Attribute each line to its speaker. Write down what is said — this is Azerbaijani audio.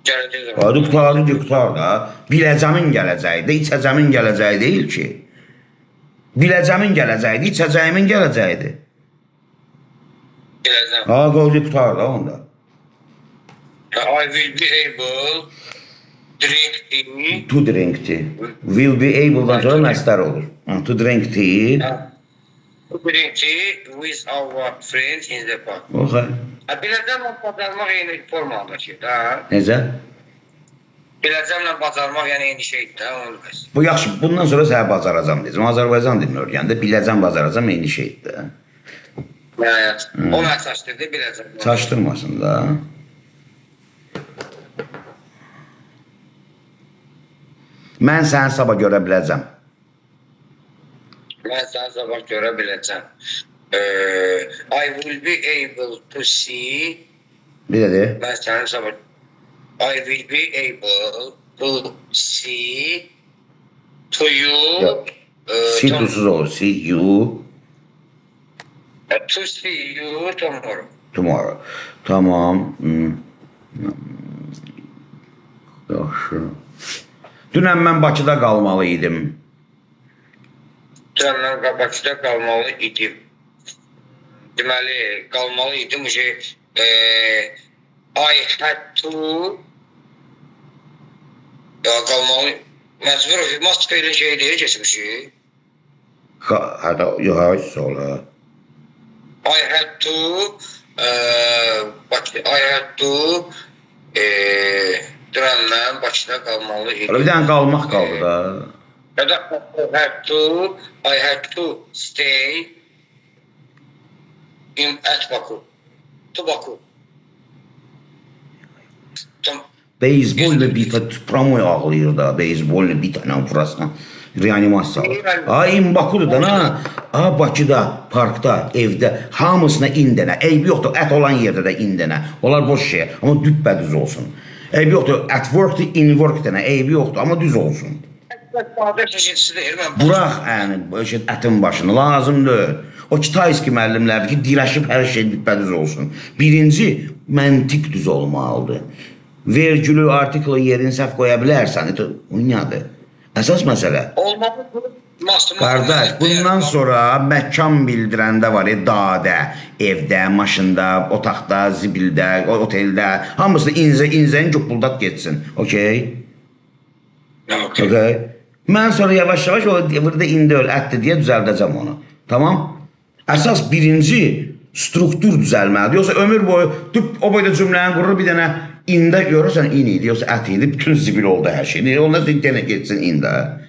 Speaker 1: Gələcək zaman.
Speaker 2: Hadi qutardı, qutar da. Biləcəmin gələcəyi də, içəcəmin gələcəyi deyil ki. Biləcəmin gələcəyidir, içəcəyimin gələcəyidir.
Speaker 1: Biləcəm.
Speaker 2: Ha, qoydu qutar da onda.
Speaker 1: I will be able drink tea.
Speaker 2: To drink tea. Will be able-dan sonra məstər olur. To drink tea.
Speaker 1: To drink tea with our friends in the park.
Speaker 2: Okay.
Speaker 1: Ha, biləcəmlə bacarmaq eyni formadakı da.
Speaker 2: Necə?
Speaker 1: Biləcəmlə bacarmaq yəni eyni şeydir də, onu bəs.
Speaker 2: Bu yaxşı, bundan sonra sənə bacaracam deyəcəm. Azərbaycan dilini öyrəndə biləcəm, bacaracam eyni şeydir də.
Speaker 1: Evet. O məni çaşdırdı, biləcəm.
Speaker 2: Çaşdırmasın da. Mən səni sabah görə biləcəm.
Speaker 1: Mən səni sabah görə biləcəm. I will be able to see.
Speaker 2: Bir də de.
Speaker 1: Mən səni sabah I will be able to see to you.
Speaker 2: Yox. See to-suz olur. See you
Speaker 1: To see you tomorrow.
Speaker 2: Tomorrow. Tamam. Yaxşı. Dünən mən Bakıda qalmalı idim.
Speaker 1: Dünən mən Bakıda qalmalı idim. Deməli, qalmalı idim. I had to ya qalmalı məcbur must feilin şeyi deyir keçmişi.
Speaker 2: Hətta yox, hayır, ola.
Speaker 1: I had to I had to dünən mən Bakıda qalmalı idim.
Speaker 2: Hələ bir dənə qalmaq qaldı da.
Speaker 1: Ya da I had to stay in at Baku. To Baku. Tam
Speaker 2: Beyzbolla bita promoy ağlayır da. Beyzbolla bir tane vurasına reanimasiya alır. Ay in Bakudur da na. A Bakıda, parkda, evdə hamısına in dənə. Eybi yoxdur, ət olan yerdə də in dənə. Onlar boş şey, amma düppədüz olsun. Eybi yoxdur, at workdur, in work dənə. Eybi yoxdur, amma düz olsun.
Speaker 1: Sadə keçintisi deyil. Mən
Speaker 2: Burax yəni bu şey ətin başını lazım deyil. O kitayski müəllimlərdir ki, dirəşib hər şey düppədüz olsun. Birinci, məntiq düz olmalıdır. Vergülü, artiklı yerini səhv qoya bilərsən. O nədir? Əsas məsələ.
Speaker 1: Olmalı.
Speaker 2: Qardaş, bundan sonra məkan bildirəndə var ya, dadə, evdə, maşında, otaqda, zibildə, oteldə, hamısını inzə, inzənin cupuldat getsin. Okey?
Speaker 1: Okey.
Speaker 2: Okey. Mən sonra yavaş-yavaş o burada indi öl, ətdir deyə düzəldəcəm onu. Tamam? Əsas birinci struktur düzəlməlidir. Yoxsa ömür boyu tüp o boyda cümləni qurur, bir dənə ində görürsən in idi, yoxsa ət idi, bütün zibil oldu hər şey. Ondan sonra yenə getsin ində.